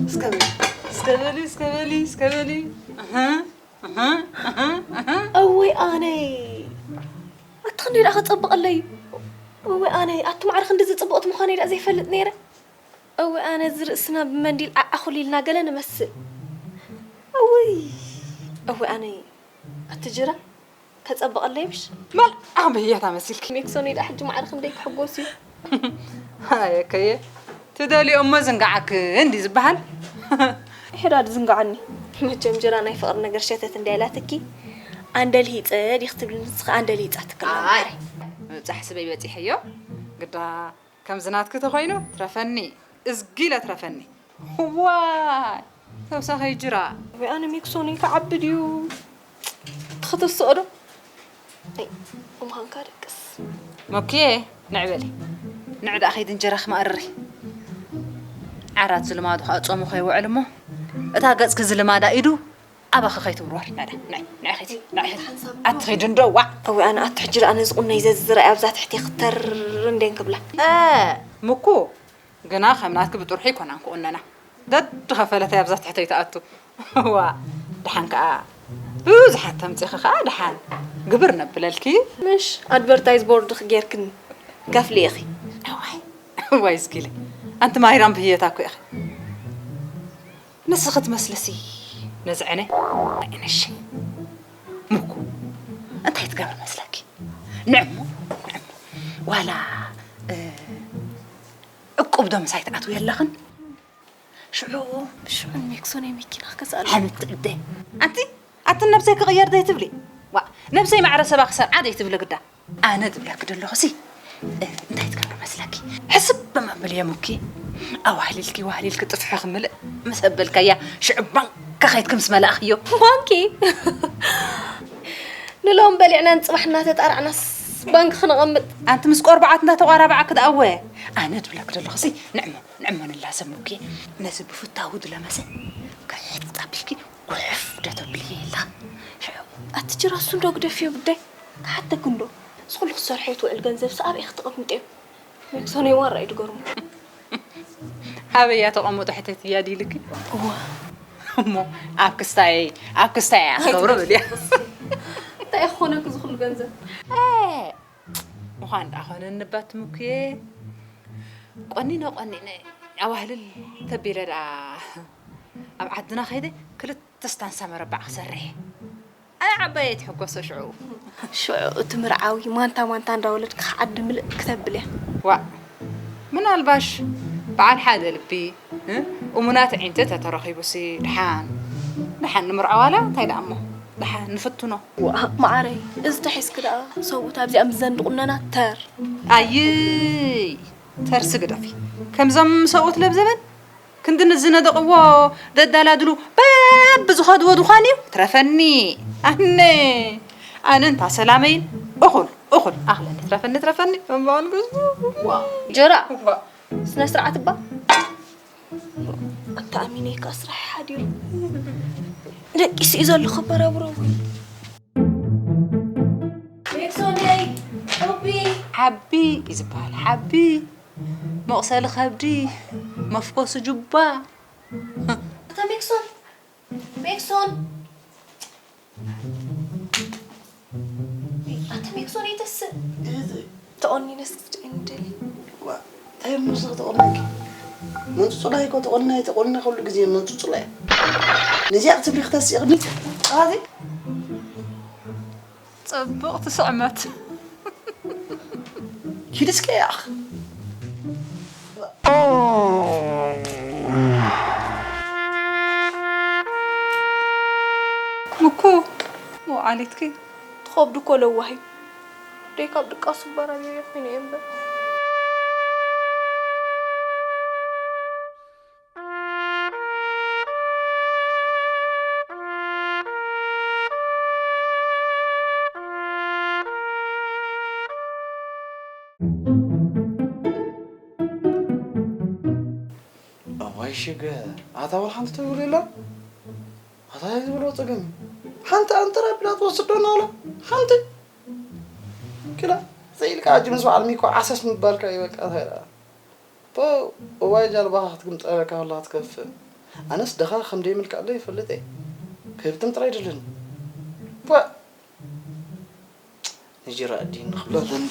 እስከ በሊ፣ እስከ በሊ፣ እስከ በሊ፣ እስከ በሊ። እህ፣ እህ፣ እህ፣ እህ። እወይ ኣነይ። ኣታ ክንደይ ደኣ ከጸብቐለይ። እወይ ኣነይ፣ ኣቲ ማዕረ ክንድዚ ጽብቕቲ ምዃነይ ደኣ ዘይፈልጥ ነይረ። እወይ ኣነ፣ እዚ ርእስና ብመንዲል ዓዓኹል ኢልና ገለ ንመስል። እወይ፣ እወይ ኣነይ፣ ኣቲ ጅራ። ከጸብቐለይ ምሽ? መልኣኽ ብህያታ መሲልኪ። ሜክሶነይ ደኣ ሕጂ ማዕረ ክንደይ ክሕጎስ እዩ። ሃየ ከየ፣ ትደልዮ እሞ ዝንጋዓክ እንዲ ዝበሃል። ሕዳድ ዝንጋዓኒ። መቸም ጅራ ናይ ፍቕሪ ነገር ሸተት እንድያ ኢላትኪ። ኣንደልሂጸ ዲኽ ትብሊ ንስኺ ኣንደልሂጻ ትክላ ኣይ፣ ምብጻሕ ስበይ በጺሐዮ። ግዳ ከምዚ ናትኪ ተኾይኑ ትረፈኒ። እዝጊ ኢለ ትረፈኒ። ዋይ፣ ተውሳኸይ ጅራ። ወይ ኣነ ሜክሶነይ ክዓቢ ድዩ? ትኽትስኦ ዶ? ኣይ፣ እምሃንካ ደቅስ። ሞክየ፣ ንዕ በሊ። ንዕ ደኣ ኸይዲ እንጀራኺ መኣርሪ። ዓራት ዝልማዱ ኸኣ ጾሙ ኸይውዕል እሞ፣ እታ ገጽኪ ዝልማዳ ኢዱ ኣባኺ ኸይትውርወር። ንዕ ደኣ፣ ንዕ፣ ንዕ ኸይዲ፣ ንዕ ኸይዲ። ኣቲ ኸይዲ እንዶ፣ ዋዕ። እወ፣ ኣነ ኣቲ ሕጂ ደኣ ነዚ ቁነይ ዘዝዝራ ኣብዛ ትሕቲ ክተር እንዴን ክብላ። እ፣ ምኩ፣ ግና ከም ናትኪ ብጥርሑ ኣይኮናን ክቑነና። ደድኸፈለተይ ኣብዛ ትሕተይ ትኣቱ። ዋ፣ ደሓን ከኣ ብዙሓት ተምጺኺ ከኣ ደሓን ግብር ነብለልኪ። ምሽ ኣድቨርታይዝ ቦርድኺ ጌርክኒ ከፍሊ ኢኺ። እዋይ፣ እዋይ እስኪ ኢለ። ኣንቲ ማይራም ብህየታ እኮ ኢኺ። ንስኺ ትመስልሲ ነዝዐነ ኣይነሽ። ምኩ፣ እንታይ ትገብር መስለኪ? ንዕሞ፣ ንዕሞ። ዋላ፣ እ፣ ዕቁብ ዶ ምሳይ ትኣትዊ የለኽን? ሽዑ ሽዑ ሜክሶነይ መኪና ክገዝኣለይ። ሓንቲ እደ። ኣንቲ፣ ኣቲ ነብሰይ ክቕየር ደይትብሊ? ዋ፣ ነብሰይ ማዕረ ሰባ ክሰርዓ ደይትብሊ ግዳ። ኣነ ዝብለኪ ዘለኹ ሲ፣ እ፣ እንታይ ትገብሪ መስለኪ? ሕስብ በማበል እየ ሙኪ። ኣዋህሊልኪ፣ ዋህሊልኪ ጥፍሒ ክምልእ ምስ ኣበልካያ፣ ሽዑ ባንክ ከኸይድኪ ምስ መላእኽዮ። ባንኪ? ንሎም በሊዕናን ጽባሕ እናተጣራዕናስ ባንክ ክነቐምጥ። ኣንቲ ምስ ቆርባዓት እንዳተቋራባዕኪ ደኣወ። ኣነ ዝብለኪ ዘለኹ ሲ፣ ንዕሞ፣ ንዕሞ ንላሰ ሙኪ። ነዚ ብፍታዊ ዝለመሰ ክሕጥ ኣቢልኪ ጉሕፍ ደተብልዮ የላ። ሽዑ ኣቲ ጅራሱ እንዶ ግደፍዮ ብዳይ። ክሓተኪ እንዶ። እዚ ኩሉ ክትሰርሖ ትውዕል ገንዘብ ሰኣብ ኢኺ ትቕምጥዮ። ሜክሶነይ ዋራ እዩ ድገርሙ። ኣበይ እያ ተቐምጦ ሕተትያ ድኢልኪ? እዋ። እሞ ኣብ ክስታይ፣ ኣብ ክስታይ እያ ትገብሮ በልያ። እንታይ ክኾነኪ እዚ ኩሉ ገንዘብ? እ፣ ምዃን ደኣ ኾነ ንባት ምኩየ። ቆኒነ፣ ቆኒነ፣ ኣዋህልል ተቢለ ደኣ ኣብ ዓድና ከይደ ክልተ ስታንሳ መረባዕ ክሰርሕ። ኣነ ዓባይ ኣይትሕጎሶ ሽዑ። ሽዑ እቲ ምርዓዊ ማንታ ማንታ እንዳወለድካ ዓዲ ምልእ ክተብል እያ። ዋእ፣ ምናልባሽ በዓል ሓደ ልቢ፣ እ፣ እሙናት ኣዒንቲ ተተረኺቡሲ፣ ደሓን፣ ደሓን ንምርዖ ዋላ እንታይ ደኣ እሞ፣ ደሓን ንፍትኖ። ዋእ፣ መዓረይ፣ እዚ ተሒዝኪ ደኣ ሰብኡት ኣብዚኣ ምስ ዘንዲ ቁነና ተር። ኣይይ፣ ተርሲ ግደፊ። ከምዞም ሰብኡት ለብዘበን ክንዲ ንዝነደቕዎ ዘዳላድሉ በብዝኸድዎ ድዃን እዩ ትረፈኒ። ኣነ፣ ኣነ እንታ ሰላመይን እኹል፣ እኹል ኣኽለኒ ትረፈኒ፣ ትረፈኒ። እምበኣል ግዙ። ጀራ፣ ዋ። ስነ ስርዓት እባ። ኣታ ኣሚነይ ከኣ ስራሕ ሓዲሩ። ደቂሱ እዩ ዘሎ ክበራብሮ። ሜክሶነይ፣ ሑቢ። ሓቢ እዩ ዝበሃል፣ ሓቢ። መቑሰሊ ከብዲ፣ መፍኮሲ ጁባ። ኣታ ሜክሶን፣ ሜክሶን። ኣታ ሜክሶን ኣይተስእ። እዚ ተቆኒነ እስኪ ስደይ ንደሊ። ዋ፣ እንታይ እሞ እዚ ተቆኒንኪ? መንጹጹላይ እኮ ተቆኒና ኣይተቆኒና ኩሉ ግዜ መንጹጹላይ። ነዚኣ ክትብሊ ክተስኢ ቅድሚ ኣዚ ጽቡቕ ትስዕመት። ኪድ እስከ ያኽ። ምኩ፣ ሞዓሊትኪ። ትኸብዱ እኮ ለዋህ እዩ። ደይ ካብ ድቃሱ በራብዮ ይኹን እየ እምበር። እዋይ ሽገ፣ ኣታ ወላ ሓንቲ ተብሎ የለን? ኣታ ዝበሎ ጸገም። ሓንቲ ኣንጥራ ቢላ ትወስዶ እናበላ፣ ሓንቲ። ክላ፣ ዘይ ኢልካ ሕጂ ምስ በዓል ሚኮ ዓሰስ ምባልካ እዩ በቃ፣ እንታይ ደኣ? እዋይ ጃልባኻ ክትግምጠለካ ከላ ክትከፍእ። ኣነስ ድኻ ከም ደይምልክዐለይ ይፈልጥ እየ። ክህብትም ጥራይ ኣይደልን። ፖእ! ንጅራ ኣዲን ንኽብሎ ኣለኒ።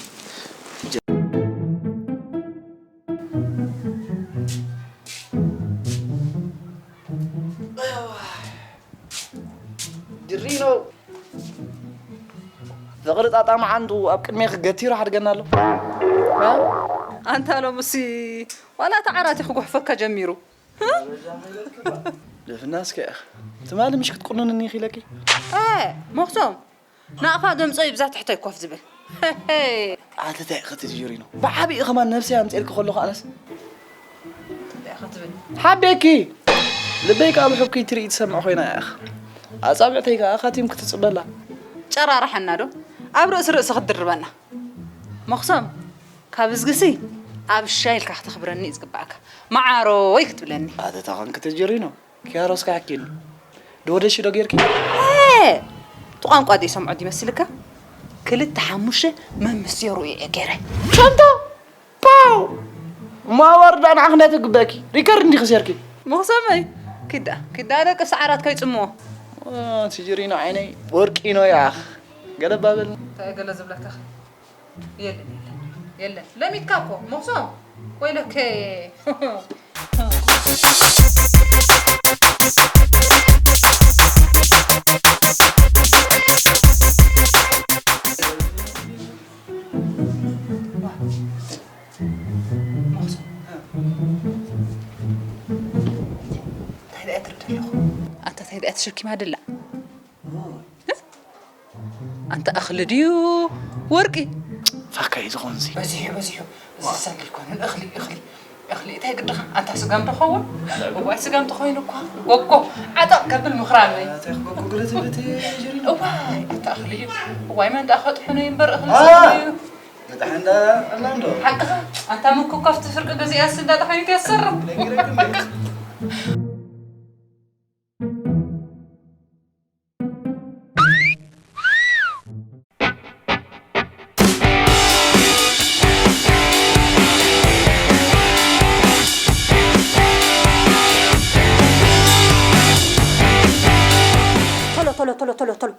ድሪኖ ፍቕሪ ጣጣ መዓንጡ ኣብ ቅድሜ ክገቲሩ ሓድገና ኣሎ። ኣንታ ሎምሲ ዋላ ተዓራቲ ክጉሕፈካ ጀሚሩ። ደፍና እስከ ትማሊ ምሽ ክትቁንንኒ ኢኺ ኢለኪ። እ፣ መኽቶም ናቕፋ ደምጾ ይብዛ ትሕተይ ኮፍ ዝብል። ኣተ እንታይ ኢኺ ትጅሪ ነው ብዓቢኡ ከማን ነብሲ ኣምፅኤልኪ ከለኹ ኣነስ እንታይ ኢኺ ትብል? ሓቤኪ ልበይ ካብ ሕኩይ ትርኢ ትሰምዕ ኮይና እያ። ኣጻብዕተይ ከኣ ኣኻቲም ክትጽበላ። ጨራርሐና ዶ ኣብ ርእሲ ርእሲ ክትድርበና? መኽሶም ካብ እዝግሲ ኣብ ሻይ ኢልካ ክተኽብረኒ እዩ ዝግባኣካ። መዓሮይ ክትብለኒ። ኣተ ታኸን ክትጅሪ ነው። ኪያሮስ ካኪን ዶደሽ ዶ ጌርኪ? እ፣ እቲ ቋንቋ ዶ ይሰምዖ ዲመስልካ? ክልተ ሓሙሽተ መምስየሩ እየ ገይረ። ሻንታ ፓው! ማወር ዳን ዓኽነት ግበኪ ሪከርድ እንዲኺ ሴርኪ። መኽሰመይ ኪዳ ኪዳ ደቂ ሰዓራት ከይጽምዎ። ትጅሪኖ ዓይነይ ወርቂኖ ያኽ ገለባበል። እንታይ ገለ ዝብለካ? የለን የለን የለን ለሚትካ እኮ መኽሶም ወይለከ። እንታይ ደኣ ትርኢ ኣለኹ? ኣንታ እንታይ ደኣ ተሸኪማ ደላ? ኣንታ እኽሊ ድዩ ወርቂ? ፋካ እዩ ዝኾንሲ። በዚሑ በዚሑ። እዚ ሰንድ ኣይኮነን እኽሊ እኽሊ እኽሊ እንታይ ግድኻ ኣንታ ስጋም ተኸውን? እዋይ ስጋም ተኾይኑ እኳ ጎጎ ዓጠቕ ከብል ምኽራመይ። እዋይ ኣንታ እኽሊ እዩ። እዋይ መን ደኣ ከጥሕኖ እዩ እምበር እኽሊ ሰንድ እዩ። መጥሓንዳ ኣላ እንዶ። ሓቅኻ ኣንታ ምኩ ከፍቲ ፍርቂ ገዚኣስ እንዳ ጠሓኒት የሰርም። ቶሎ ቶሎ ቶሎ ቶሎ ቶሎ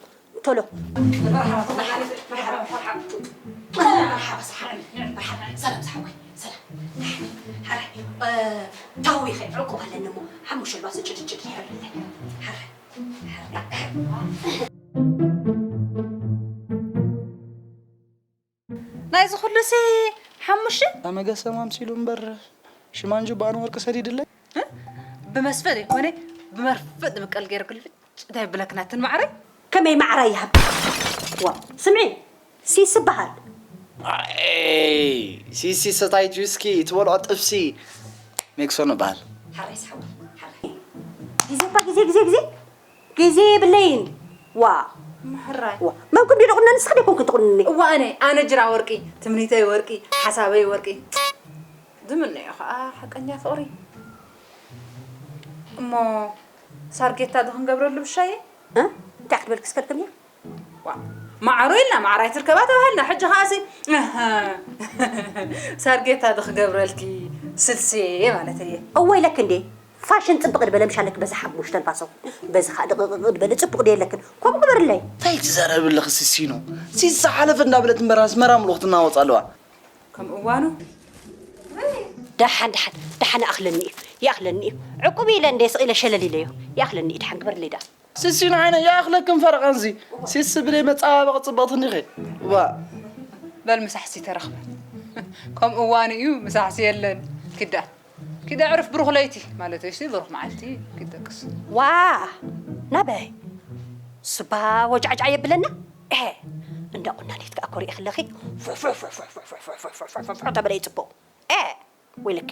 ቶሎ። መርሓባ፣ መርሓባ፣ ሰሓብ፣ መርሓባ። ሰላም፣ ሰሓብ፣ ሰላም። ሓራይ፣ እ፣ ታዊኸ ዕቁብ ኣለኒ እሞ፣ ሓሙሽተ ኣልባሶ ጭድጭድ ይሕብርለይ። ሓራይ፣ ሓራይ። ናይዚ ኩሉሲ ሓሙሽተ? ኣመገሰም ኣምሲሉ እምበር ሽማን ጁባን ወርቂ ሰዲድለይ። እ? ብመስፈ ዘይኮነ ብመርፍእ ድምቀል ገይረ ግልጭ እንታይ ብለክናትን ማዕረይ? ከመይ ማዕረይ ይሃብ? ዋ፣ ስምዒ፣ ሲስ ይበሃል። ኣይ፣ ሲሲ ሰታይት ዊስኪ ትበልዖ ጥብሲ ሜክሶን ይበሃል። ሓራይ ሰሓዊ፣ ሓራይ። ግዜ እኳ ግዜ፣ ግዜ፣ ግዜ። ግዜ የብለይን። ዋ። ምሕራይ። ዋ። መን ኩን ድቁነ ንስኺ ደይኮንኪ ትቁንኒ። እዋ ኣነ፣ ኣነ ጅራ ወርቂ፣ ትምኒተይ ወርቂ፣ ሓሳበይ ወርቂ። ዝምነዮ ኸዓ ሓቀኛ ፍቕሪ። እሞ ሳርጌታ ዶ ክንገብረሉ ብሻየ? እ? እንታይ ክትበልኪ ስከልክም እያ? ዋ። ማዕሮ ኢልና ማዕራይ ትርከባ ተባሃልና። ሕጂ ኸዓሲ፣ ኣሃ። ሳርጌታ ዶ ክገብረልኪ ስልሴ ማለት እየ። እወ ኢለኪ እንዴ? ፋሽን ጽብቕ ዝበለ ምሻለክ በዚ ሓሙሽተ ኣልባሶ፣ በዚ ኸኣ ድቕቕ ዝበለ ጽቡቕ ዶ የለክን? ከምኡ ግበርለይ። እንታይ ትዛረቢ ኣለኺ ሲሲኖ? ሲሲ ዝሓለፈ እንዳበለት እምበር ኣስመራ ምሉእ ክትናወጽ ኣለዋ። ከም እዋኑ። ደሓን፣ ደሓን፣ ደሓን ይኣኽለኒ እዩ፣ ይኣኽለኒ እዩ። ዕቁብ ኢለ እንደ ስቕ ኢለ ሸለል ኢለዮ። ይኣኽለኒ እዩ፣ ደሓን ግበርለይ ደኣ። ሲሲኖ ዓይነ ይኣኽለክን ፈረቓንዚ። ሲሲ ብለይ መጸባበቒ ጽብቕቲ እንዲኺ። ዋ። በል ምሳሕሲ ተረኽበ። ከም እዋኑ እዩ፣ ምሳሕሲ የለን። ኪዳ። ኪዳ ዕርፍ ብሩኽ ለይቲ ማለተይሲ ብሩኽ መዓልቲ ኪድ ደቅስ። ዋ፣ ናበይ? ስባ ወጃዕጃዕ የብለና? ኤ፣ እንዳ ቁናኔት ከኣ ኮሪኤ ክለኺ፣ ፉሕ፣ ፉሕ፣ ፉሕ ተበለይ ጽቡቕ። ኤ፣ ወይለኪ፣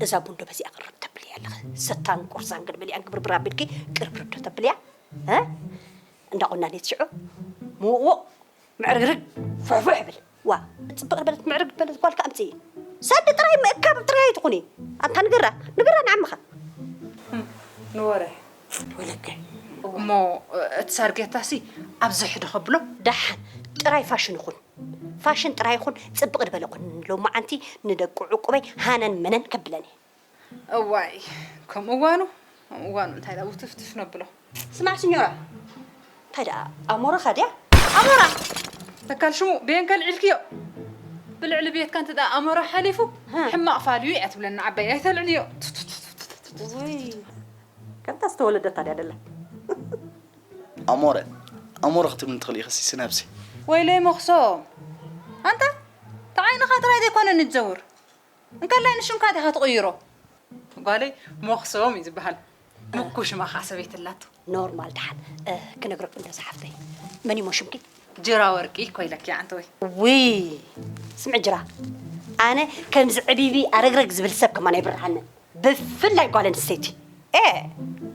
እዛ ቡን ዶ በዚኣ ቅርብ ተብልያ ኣለኺ? ሰታን ቁርሳን ግድብልያን ግብርብር ኣቢልኪ ቅርብርብ ዶ ተብልያ? እ? እንዳ ቁናኔት ሽዑ፣ ምውቕውቕ፣ ምዕርግርግ፣ ፍሕፍሕ ብል። ዋ፣ ጽብቕ ዝበለት ምዕርግ ዝበለት ጓል ከኣ ኣምጽኢ። ሰዲ ጥራይ ምእካብ ጥራይ ኣይትኹኒ። ኣንታ ንገራ፣ ንገራ ንዓምኻ። ንወረ ወለከ። እሞ እቲ ሳርጌታሲ ኣብዚ ሕደ ከብሎ? ደሓን፣ ጥራይ ፋሽን ይኹን። ፋሽን ጥራይ ይኹን ጽብቕ ዝበለ ኩን ሎማዓንቲ ንደቂ ዕቁበይ ሃነን መነን ከብለን እየ። እዋይ፣ ከም እዋኑ፣ ከም እዋኑ እንታይ ደኣ ውትፍትፍ ነብሎ። ስማዕ ስኞራ፣ እንታይ ደኣ ኣሞራኻ ድያ? ኣሞራ! ተካል ሽሙ ብየን ከልዒልክዮ። ብልዕሊ ቤትካ እንተ ደኣ ኣሞራ ሓሊፉ፣ ሃ። ሕማቕ ፋልዩ እያ ትብለና ዓባይ፣ ኣይተልዕልዮ። ውይ፣ ከምታ ዝተወለደት ታዲያ ደላ። ኣሞረ፣ ኣሞረ ክትብልኒ ትኽእሊ ኢኺ ሲሲ ነብሲ። ወይለይ መኽሶም። ኣንታ፣ ተዓይንኻ ጥራይ ዘይኮነ ንዘውር። እንከላይ ንሽምካ ዲኻ ትቕይሮ? ጓለይ መኽሶም እዩ ዝበሃል። ምኩ ሽማ ኸዓ ሰበይቲ ኣላቶ። ኖርማል ደሓን። እ፣ ክነግረኩም እንዶ ዝሓፍተይ። መን እሞ ሽምኪ? ጅራ ወርቂ እኮ ኢለኪ ኣንተ ወይ። ውይ፣ ስምዒ ጅራ። ኣነ ከምዚ ዕቢቢ ኣረግረግ ዝብል ሰብ ከማን ኣይብርሃንን። ብፍላይ ጓል ኣንስተይቲ። ኤ፣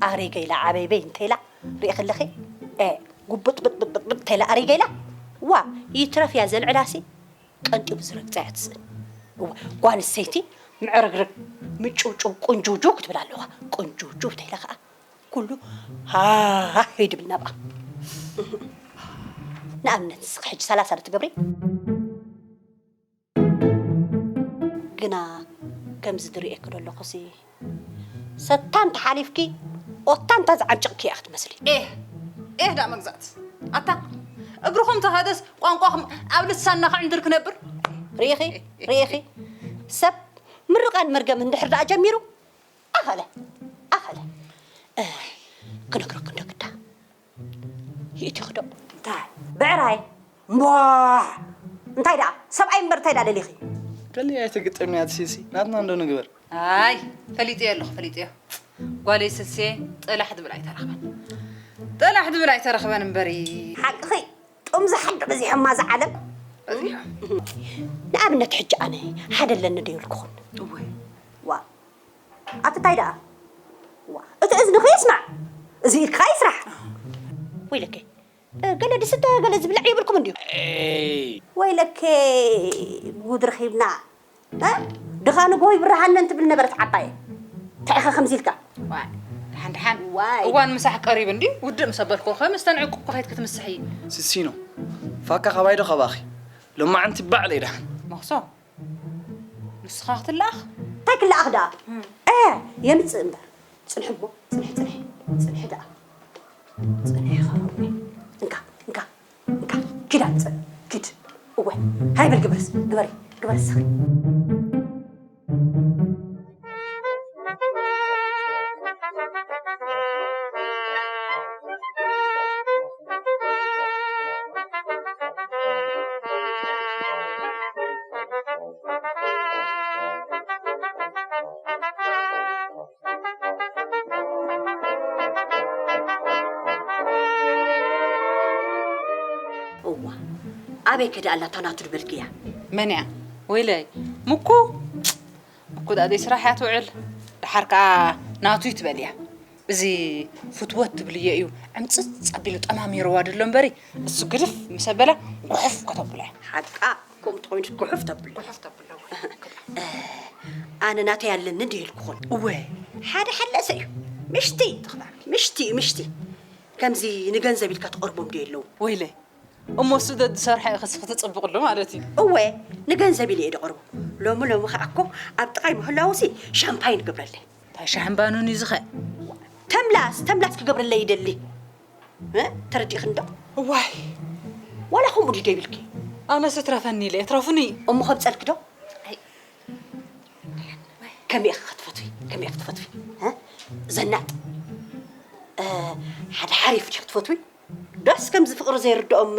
ኣሪገ ኢላ ዓበይበይ እንተ ኢላ ሪኢኺ ኣለኺ? ኤ፣ ጉብጥ ብጥ ብጥ ብጥ ብጥ እንተ ኢላ ኣሪገ ኢላ። ዋ፣ ይትረፍ እያ ዘልዕላሲ። ቀንጢቡ ዝረግጻ እያ ትስእን። እወ፣ ጓል ኣንስተይቲ ምዕርግርግ፣ ምጭውጭው፣ ቁንጅውጅው ክትብል ኣለዋ። ቁንጅውጅው እንተ ኢላ ኸኣ ኩሉ ሃህ ይድብል ናብኣ። ንኣብነት ንስኺ ሕጂ ሰላሳ ዶ ትገብሪ? ግና ከምዚ ዝርእየኪ ዘለኹሲ፣ ሰታን ተሓሊፍኪ ኦታንታ ዝዓንጨቕኪ እያ ክትመስሊ። ኤህ፣ ኤህ ዳኣ መግዛእቲ። ኣታ እግርኹም ተኸደስ ቋንቋኹም ኣብ ልሳንና ክዕንድር ክነብር። ርኢኺ፣ ርኢኺ፣ ሰብ ምርቓን መርገም እንድሕር ደኣ ጀሚሩ፣ ኣኸለ፣ ኣኸለ። እ፣ ክነግረኪ እንዶ ግዳ። ይእቲኺ ዶ? እንታይ? ብዕራይ? እምቧሕ! እንታይ ደኣ? ሰብኣይ እምበር እንታይ ደኣ ደሊኺ? ገለ ኣይትግጠምያ ትሲሲ፣ ናትና እንዶ ንግበር። ኣይ፣ ፈሊጠዮ ኣለኹ፣ ፈሊጠዮ። ጓለይ ስልሴ ጥላሕ ድብል ኣይተረኽበን። ጥላሕ ድብል ኣይተረኽበን እምበሪ። ሓቅኺ፣ ጥም ዝሓቂ በዚሖማ እዛ ዓለም። በዚሖም። ንኣብነት ሕጂ ኣነ ሓደ ኣለኒ ዶ ይብልኩኹን? እወ። ዋ፣ ኣቲ እንታይ ደኣ? ዋ፣ እቲ እዝንኺ ይስማዕ፣ እዚ ኢድካ ይስራሕ። ወይለከ፣ እ፣ ገለ ድስተ ገለ ዝብላዕ ይብልኩም እንድዩ። ኤይ። ወይለከ፣ ጉድ ረኺብና። እ? ድኻ ንግሆ ይብርሃንን ትብል ነበረት ዓባየ። እንታይ ኢኻ ከምዚ ኢልካ? ዋይ፣ ደሓን ደሓን። ዋይ። እዋን ምሳሕ ቀሪቡ እንድዩ። ውድእ ምስ ኣበልኩ፣ ከም ዝተንዕቁ ከይድ ክትምስሒ። ሲሲኖ፣ ፋካ ካባይ ዶ ካባኺ? ሎማዓንቲ ባዕለይ ደሓን። መኽሶ፣ ንስኻ ክትለኣኽ? እንታይ ክለኣኽ ደኣ? እም። እ፣ የምጽእ እምበር። ጽንሒ እሞ፣ ጽንሒ፣ ጽንሒ፣ ጽንሒ ደኣ። ጽንሒ ኸኣ። እንካ፣ እንካ፣ እንካ፣ ኪድ ኣምጽእ፣ ኪድ። እወ፣ ሃይ በል ግበርስ፣ ግበሪ፣ ግበርስ። እዋ፣ ኣበይ ከይዳ ኣላ እታ ናቱ ዝበልክያ? መን እያ? ወይለይ፣ ምኩ፣ ምኩ ደኣ ዘይስራሕ እያ ትውዕል። ደሓር ከኣ ናቱ እዩ ትበል እያ። እዚ ፍትወት ትብልዮ እዩ ዕምጽጽ ኣቢሉ ጠማሚርዋ ድሎ እምበሪ፣ እሱ ግድፍ ምስ ኣበላ ጉሕፍ ከተብሎ እያ። ሓቃ፣ ከምኡ ተኾይኑ ጉሕፍ ተብሎ። ጉሕፍ ተብሎ፣ ወይ። እ፣ ኣነ ናተይ ኣለኒ እንዲ ኢልኩኹን። እወ። ሓደ ሓላሰ እዩ። ምሽቲ፣ ምሽቲ እዩ፣ ምሽቲ። ከምዚ ንገንዘብ ኢልካ ትቐርቦም ድዮ የለዉ? ወይለ፣ እሞ እሱ ደድሰርሐ ኢኺ እስኺ ትጽብቕሉ ማለት እዩ። እወ፣ ንገንዘብ ኢለ እየ ድቐርቦ። ሎሚ ሎሚ ኸዓ እኮ ኣብ ጥቓይ ምህላዉሲ ሻምፓይን ክገብረለይ። እንታይ ሻህን ባኑን እዩ ዝኸ? ተምላስ፣ ተምላስ ክገብረለይ ይደሊ። እ? ተረዲእኽኒ ዶ? እዋይ። ዋላ ከምኡ ድዩ ዶ ይብልኪ? ኣነስ እትረፈኒ ኢለ እትረፉኒ። እሞ ከብጸልኪ ዶ? ኣይ። ከመይ ኢኺ ክትፈትዊ? ከመይ ኢኺ ክትፈትዊ? እ? ዘናጥ። እ፣ ሓደ ሓሪፍ ድዩ ክትፈትዊ? ዶስ ከምዚ ፍቕሪ ዘይርድኦም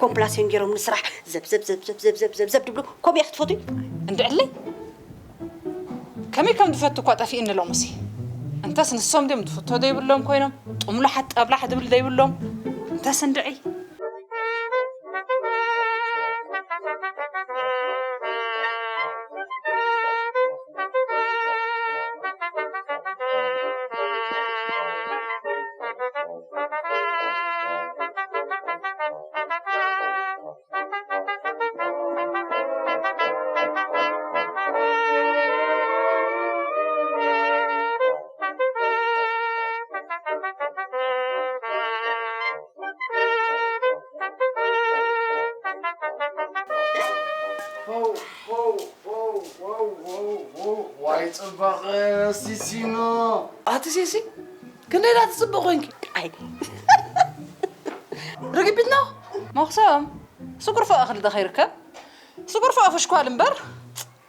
ኮምፕላሴን ገይሮም ንስራሕ ዘብ፣ ዘብ፣ ዘብ፣ ዘብ፣ ዘብ፣ ዘብ፣ ዘብ፣ ዘብ ድብሉ ከምኡ ኢኺ ትፈትዊ? እንድዕለይ። ከመይ ከም ዝፈቱ እኳ ጠፊእኒ ሎምሲ። እንተስ ንሶም ድዮም ዝፍቶ ዘይብሎም ኮይኖም፣ ጥምሉሓት ጠብላሕ ድብል ዘይብሎም። እንተስ እንድዒ። ጽባቐ ሲሲኖ። ኣቲ ሲሲ፣ ክንደይ ዳ ትጽብቕ ኮንኪ? ኣይ። ርግቢት ነው? መኽሰም፣ ስጉርፎ እኽሊ ዶ ከይርከብ? ስጉርፎ ፍሽኳል እምበር፣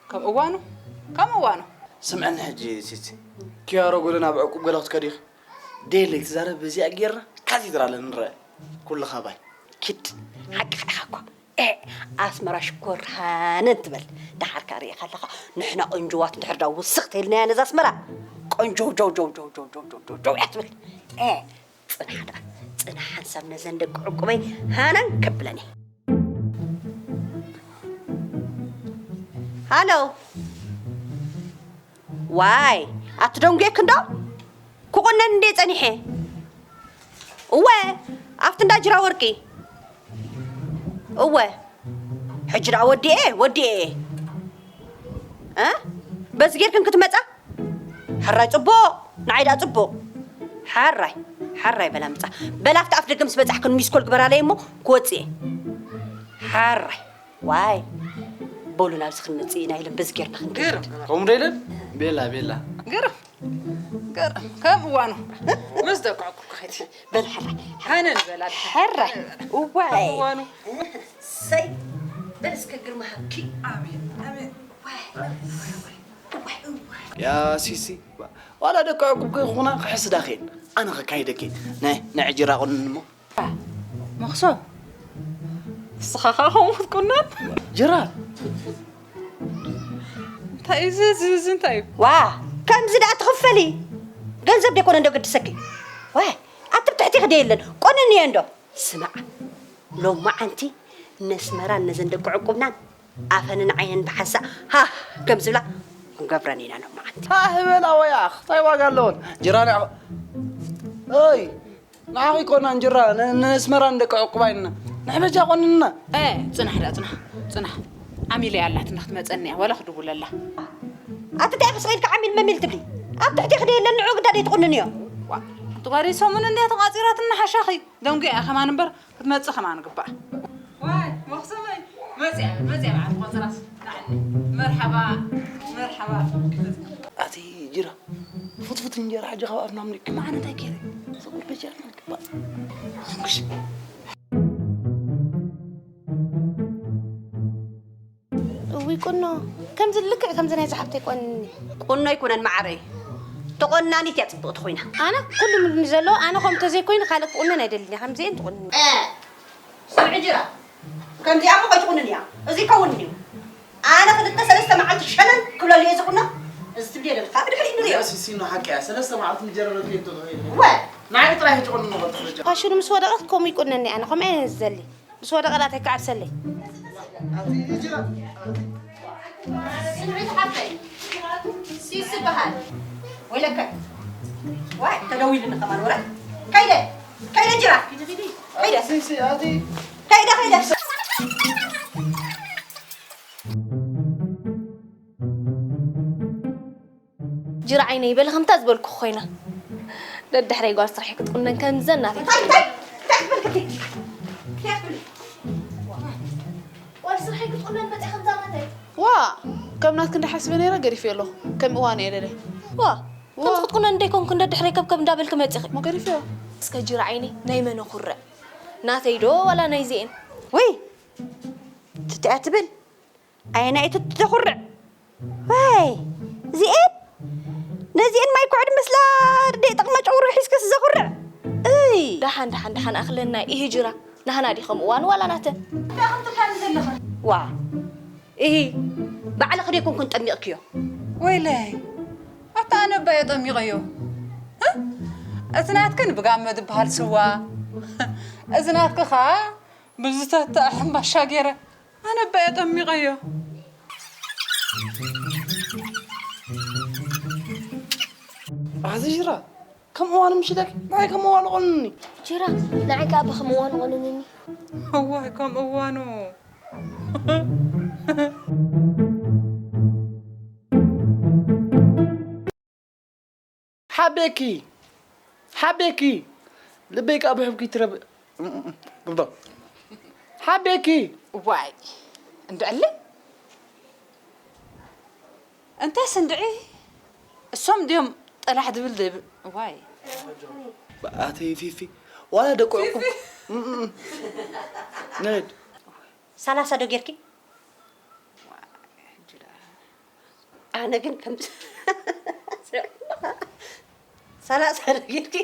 ከም እዋኑ፣ ከም እዋኑ። ስምዕኒ ሕጂ ሲሲ፣ ኪያሮ ጎደና ኣብ ዕቁብ ገለ ክትከዲ ኢኺ? ደየለይ ትዛረብ በዚኣ ጌርና ካቴድራል ንረአ። ኩሉ ኻባይ። ኪድ፣ ሓቅኻ ኢኻ እኮ። ኤ፣ ኣስመራ ሽኮር ሃነን ትበል። ደሓር ከኣ ርእየ ከለኻ፣ ንሕና ቆንጆዋት እንድሕር ዳ ውስኽ ተይልናያ ነዛ ኣስመራ፣ ቆንጆ ጀው ጀው ጀው ጀው ጀው ጀው ጀው ጀው እያ ትብል። ኤ፣ ጽናሕ ደኣ፣ ጽናሕ ሓንሳብ ነዘን ደቂ ዕቁበይ ሃነን ከብለን እየ። ሃሎ። ዋይ፣ ኣቲ ደንጉየኪ እንዶ? ክቑነን እንዴ ጸኒሐ? እወ፣ ኣብቲ እንዳ ጅራ ወርቂ። እወ፣ ሕጂ ደኣ ወዲኤ፣ ወዲኤ። እ? በዚ ጌርክን ክትመጻ? ሕራይ ጽቡቕ፣ ንዓይ ደኣ ጽቡቕ። ሕራይ፣ ሕራይ በላ ምጻ። በላ ኣብቲ ኣፍ ደገ ምስ በጻሕክን ሚስኮል ግበራለይ እሞ ክወጽእ እየ። ሕራይ። ዋይ፣ በሉ ናብዚ ክንመጽእ ኢና ኢለን በዚ ጌርና ክንከይድ። ግርም። ከምኡ ዶ ኢለን? ቤላ፣ ቤላ። ግርም፣ ግርም። ከም እዋኑ። ምስ ደቂ ዕቁብ ክኸይድ። በል ሕራይ። ሃነን በላ። ሕራይ። ዋይ። ከም እዋኑ። ሰይ። በል እስከ ግርማ ሃብኪ። ኣሜን፣ ኣሜን። ዋይ፣ ዋይ፣ ዋይ፣ ዋይ። ያ ሲሲ፣ ዋላ ደቂ ዕቁብ ከይኹና ክሕስዳ ኸይን። ኣነ ኸካይደኪ። ናይ፣ ናይ ዕጅራ ቁንንሞ። መኽሶብ፣ ንስኻ ኸኣ ከምኡ ክትቁነን? ጅራ። እንታይ እዩ እዚ፣ እዚ፣ እዚ እንታይ እዩ? ዋ፣ ከምዚ ደኣ ትኽፈሊ? ገንዘብ ደይኮነ እንዶ ግድሰኪ? ዋይ፣ ኣቲ ብትሕቲ ክደ የለን፣ ቆንንዮ እንዶ። ስማዕ፣ ሎማዓንቲ ነስመራን ነዘን ደቂ ዕቁብናን ኣፈንን ዓይነን ብሓንሳእ ሃህ ከም ዝብላ ክንገብረን ኢና ሎማዓንቲ። ሃህ በላ ወያኽ፣ እንታይ ዋጋ ኣለዎን? ጅራ ንዕ-፣ ኦይ፣ ንዓኺ ኮና እንጅራ፣ ን-፣ ንስመራ ንደቂ ዕቁባይና። ንሕበጃ ቆንና። ኤ፣ ጽናሕ ደኣ፣ ጽናሕ፣ ጽናሕ። ዓሚለይ ኣላትና ክትመጸኒ እያ፣ ዋላ ክድውለላ። ኣቲ እንታይ ክስቕ ኢልካ ዓሚል መሚል ትብሊ? ኣብ ትሕቲ ክደ የለን ንዑ ግዳ ደይ ትቑንንዮ። ዋ፣ ኣንቲ ጓደይ ሰሙን እንድያ ተቋጺራትና ሓሻኺ። ደንጉያ እያ ከማን እምበር፣ ክትመጽእ ከማን ግባእ። ዋይ፣ መኽሰበይ፣ መጽያ፣ መጽያ በዓል ቆጽራስ፣ ንዓኒ። መርሓባ፣ መርሓባ። ኣቲ ጅራ፣ ፍትፍት እንጀራ ሕጂ ካብ ኣፍና ምልክ። መዓነ እንታይ ገይረ? ሰቁር በጃ ግባ። ጉሽ። እውይ ቁኖ፣ ከምዚ ልክዕ ከምዚ ናይ ዝሓብተይ ቆንኒ። ቁኖ ኣይኮነን መዓረይ፣ ተቆናኒት እያ ጽብቕቲ ኮይና። ኣነ ኩሉ ምንድን ዘሎ፣ ኣነ ከም ተዘይኮይኑ ካልእ ክቁነን ኣይደልን እየ፣ ከምዚኤን ትቁንኒ። እ፣ ስምዒ ጅራ፣ ከምዚኣ እሞ ከይትቁንን እያ። እዚ ይከውን እዩ። ኣነ ክልተ ሰለስተ መዓልቲ ሸነን ክብለሉ እየ ዝቁኖ። እዚ ትብልዮ ዘለኻ ብድሕሪት ንሪኦ። እያ ሲሲኖ ሓቂ እያ። ሰለስተ መዓልቲ ምጀረበት ከይትውዒ። ወ። ንዓይ ጥራይ ሕጂ ቁንኖ ከትፍርጃ። ፋሽኑ ምስ ወደቐት ከምኡ ይቁነኒ ኣነ፣ ከምኡ እየ ዝደሊ። ምስ ወደቐ ናተይ ክዓብሰለይ። ኣቲ ጅራ። ስምዒት ሓፍተይ፣ ሲስ ይበሃል። ወይለከ። ዋይ፣ ተደዊሉኒ ከማን ወረ። ከይደ፣ ከይደ ጅራ። ከይደ። ኣቲ፣ ኣቲ። ከይደ፣ ከይደ። ጅራ ዓይነይ በሊ ከምታ ዝበልኩ ኮይና። ደድሕረይ ጓል ስርሐይ ክትቁነን ከምዘን ናተይ እንታይ፣ እንታይ፣ እንታይ ክትብል ክትይ? እንታይ ክትብል? ጓል ስርሐይ ክትቁነን መፅያ ከምዛ ናተይ? ዋ፣ ከም ናትክ እንዳሓስበ ነይረ ገዲፈዮ ኣለኹ። ከም እዋን እየ ደለ። ዋ፣ ዋ። ከምዚ ክትቁነን እንደይኮንኩ እንደ ድሕረይ ከብከብ እንዳበልክ መፂኺ። ሞ ገዲፈዮ። እስከ ጅራ ዓይነይ ናይ መን ኩርዕ? ናተይ ዶ ዋላ ናይዚኤን? ወይ፣ ትትያ ትብል? ኣየናይቲ ተኹርዕ? ዋይ፣ እዚኤን? ነዚኤን ማይ ኩዕድ መስላ ደይ ጠቕማ ጨጉሪ ሒዝከስ ዘኹርዕ? እይ! ደሓን፣ ደሓን፣ ደሓን፣ ኣኽለና፣ ኢሂ ጅራ። ናህና ዲኸም እዋን ዋላ ናተ? እንታይ ከም ትብላኒ ዘለኻ? ዋ፣ ኢሂ፣ ባዕልኺ ደይኮንኩን ጠሚቕክዮ። ወይለይ፣ ኣታ ኣነ እባ እየ ጠሚቐዮ። እ? እቲ ናትክን ብጋመ ዝበሃል ስዋ፣ እዚ ናትኪ ኸኣ ብዝተትአ ሕምባሻ ገይረ ኣነ እባ እየ ጠሚቐዮ። ኣዚ ጅራ፣ ከም እዋኑ ምሽለክ፣ ንዓይ ከም እዋኑ ቆንኒ። ጅራ፣ ንዓይ ከኣ ብኸም እዋኑ ቆንንኒ። እዋይ፣ ከም እዋኑ። ሓቤኪ፣ ሓቤኪ፣ ልበይ ከኣ ብሕብኪ ትረብ-፣ ግብዶ። ሓቤኪ። ዋይ፣ እንድዕሊ? እንተስ እንድዒ፣ እሶም ድዮም ጠላሕ ድብል ደብል ዋይ ኣተይ ፊፊ ዋላ ደቆዕኩም ንድ ሰላሳ ዶ ጌርኪ ኣነ ግን ከም ሰላሳ ዶ ጌርኪ